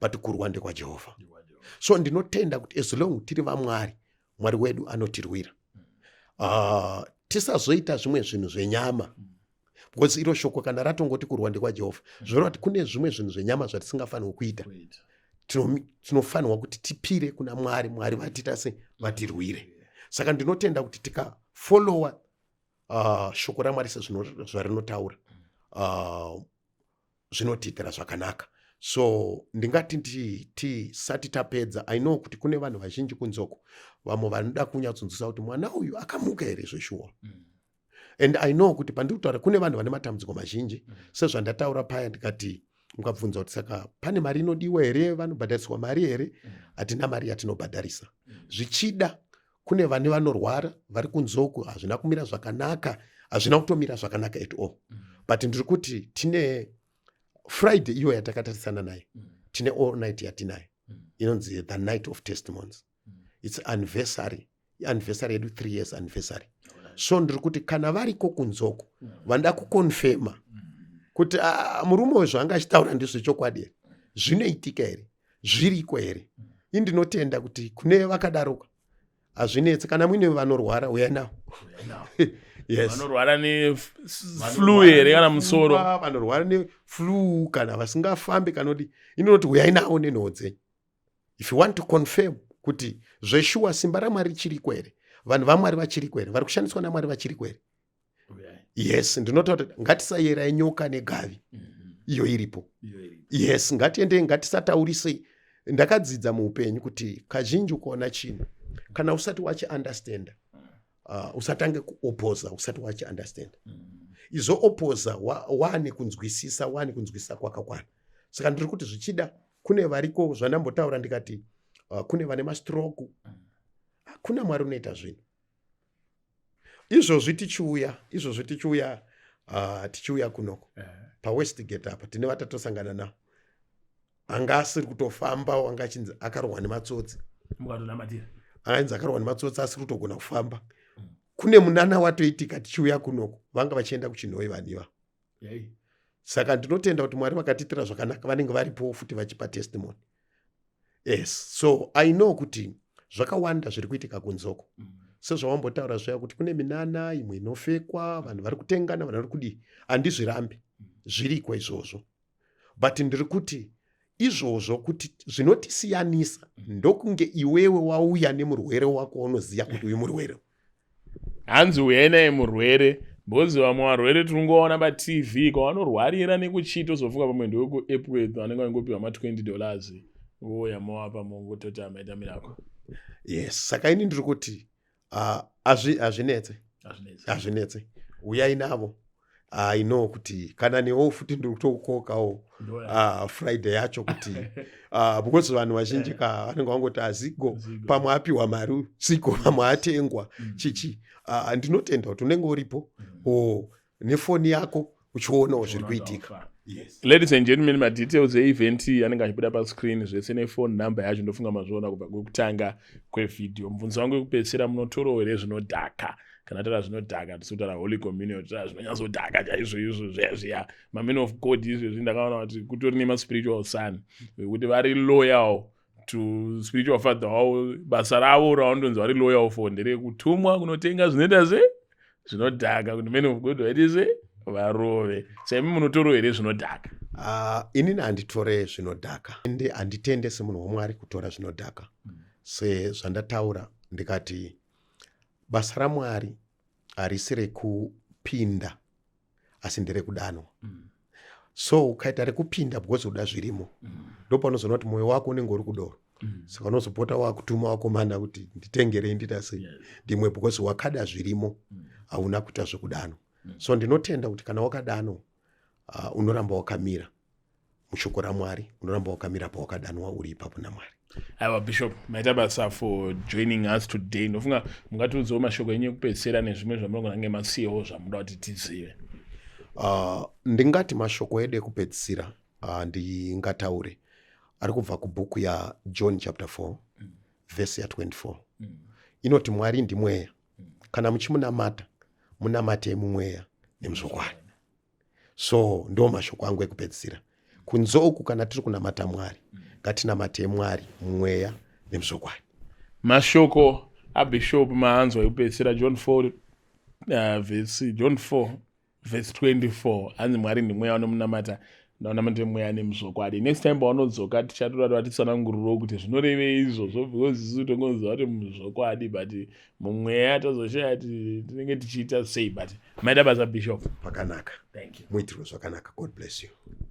but kurwa ndekwaJehovha. So ndinotenda kuti as long tiri vaMwari, Mwari wedu anotirwira. Tisazoita zvimwe zvinhu zvenyama, because iro shoko kana ratongoti kurwa ndekwaJehovha, zvoreva kuti kune zvimwe zvinhu zvenyama zvatisingafanirwi kuita. Tinofanirwa kuti tipire kuna Mwari, Mwari vatiita se vatirwire. Saka ndinotenda kuti tikafollowa shoko raMwari sezvarinotaura, zvinotiitira zvakanaka. So ndingati tisati tapedza, I know kuti kune vanhu vazhinji kunzoko, vamwe vanoda kunyatsonzwisa kuti mwana uyu akamuka here zveshuwa. And I know kuti pandiri kutaura kune vanhu vane matambudziko mazhinji. Sezvandataura paya ndikati mukabvunza kuti saka pane mari inodiwa here, vanobhadhariswa mari here, hatina mari yatinobhadharisa. Zvichida kune vane vanorwara vari kunzoku, hazvina kumira zvakanaka, hazvina kutomira zvakanaka at all. But ndiri kuti tine Friday iyo yatakatarisana nayo, tine all night yatinayo inonzi the Night of Testimonies. It's anniversary, anniversary yedu, 3 years anniversary. So ndiri kuti kana variko kunzoko vanoda kuconfirma kuti, ah, murume uyu zvaanga achitaura ndezvechokwadi here, zvinoitika here, zviriko here, indinotenda kuti kune vakadaroka hazvinetsi. Kana muine vanorwara, uyai navo. Yes. Vanorwara neflu here kana musoro? Vanorwara neflu kana vasingafambi kana kuti inoti uyai navo nenhoo dzenyu if you want to confirm kuti zveshuwa simba raMwari richiriko here, vanhu vaMwari vachiriko here, vari kushandiswa naMwari vachiriko here. Yes, ndinotaura kuti ngatisayerai nyoka negavi, iyo iripo. Yes, ngatiendei, ngatisataurisei. Ndakadzidza muupenyu kuti kazhinji ukaona chinhu, kana usati wachiunderstanda, usatange kuopoza usati wachiunderstanda. Izoopoza waane kunzwisisa, waane kunzwisisa kwakakwana. Saka ndiri kuti zvichida kune variko, zvandambotaura ndikati kune vane mastroke, hakuna Mwari unoita zvinhu izvozvi. Tichiuya izvozvi, tichiuya kunoko paWestgate apa, tine vatatosangana navo. Anga asiri kutofamba, wanga achinzi akarohwa nematsotsi. Mukatonamatira. Ainzi akarohwa nematsotsi, asiri kutogona kufamba. Kune munana watoitika tichiuya kunoko, vanga vachienda kuChinhoi vaniva. Saka ndinotenda kuti Mwari vakatiitira zvakanaka, vanenge varipowo futi vachipa testimony. Yes, so I know kuti zvakawanda zviri kuitika kunzoko. Sezvawambotaura zviya kuti kune minana imwe inofekwa, vanhu vari kutengana, vanhu vari kudii, handizvirambi, zviriko izvozvo. But ndiri kuti izvozvo kuti zvinotisiyanisa ndokunge iwewe wauya nemurwere wako waunoziva kuti uyu murwere. Hanzi uyai naye murwere, because vamwe varwere tiringoona paTV kwavanorwarira nekuchii, tozofunga pamwe ndewekuEpworth, vanenge vangopiwa ma$20, vouya movapa, mongototi amaita mirako. Yes, saka ini ndiri kuti hazvinetse. Hazvinetsi. Hazvinetse, uyai navo. I know kuti kana newo futi ndiri kutokukokawo. Ndoya. Friday yacho kuti because vanhu vazhinji ka vanenge vangoti azigo. Zigo. Pamwe apiwa mari zigo, pamwe atengwa. Chichi ndinotenda kuti unenge uripo o nefoni yako uchionawo zviri kuitika, yes. Ladies and gentlemen, madetails eevent iyi anenge achibuda pascreen, zvese nefone number yacho. Ndofunga mazviona kubva kwekutanga kwevhidhiyo. Mubvunzo wangu wekupedzisira, munotorawo here zvinodhaka? Kana taura zvinodhaka, tisi kutaura Holy Communion, taura zvinonyatsodhaka chaizvo izvo zviya zviya. Mamen of God izvezvi ndakaona kuti kutori nemaspiritual son vekuti vari loyal to spiritual father wavo. Basa ravo ravanotonzi vari loyal for nderekutumwa kunotenga zvinoita se zvinodhaka kuti men of God vaite se varove. Saimi munotorawo here zvinodhaka? Inini handitore zvinodhaka, ende handitende semunhu waMwari kutora zvinodhaka. Sezvandataura ndikati basa raMwari harisi rekupinda, asi nderekudanwa. So ukaita rekupinda because uda zvirimo, ndopanozoona kuti mwoyo wako unenge uri kudoro. Saka unozopota wakutuma wakomana kuti nditengerei, ndita sei, ndimwe, because wakada zvirimo, hauna kuita zvekudanwa. So ndinotenda kuti kana wakadanwa, unoramba wakamira mushoko raMwari, unoramba wakamira pawakadanwa uri ipapo naMwari. Aiwa, Bishop, maita basa for joining us today. Ndofunga mungatiudzawo mashoko enyu ekupedzisira nezvimwe zvamunogona kunge masiyawo zvamuda kuti tizive. Ndingati mashoko edu ekupedzisira ndingataure ari kubva kubhuku yaJohn chapter 4 vhesi ya24. Inoti Mwari ndimweya, kana muchimunamata munamatei mumweya nemuzvokwadi. So ndo mashoko angu ekupedzisira. Kunze uku kana tiri kunamata Mwari, ngatinamatei Mwari mumweya nemuzvokwadi. Mashoko abishop maanzwa ekupedzisira, John 4 vhesi, John 4 vhesi 24, hanzi Mwari ndimweya, unomunamata naunamate mweya nemuzvokwadi. Next time paunodzoka tichatora vatitsanangurirawo kuti zvinorevei izvozvo, because isu tongoziva kuti muzvokwadi, but mumweya tozoshaya kuti tinenge tichiita sei. But maita basa, Bishop. Pakanaka. Thank you. Muitirwe zvakanaka. God bless you.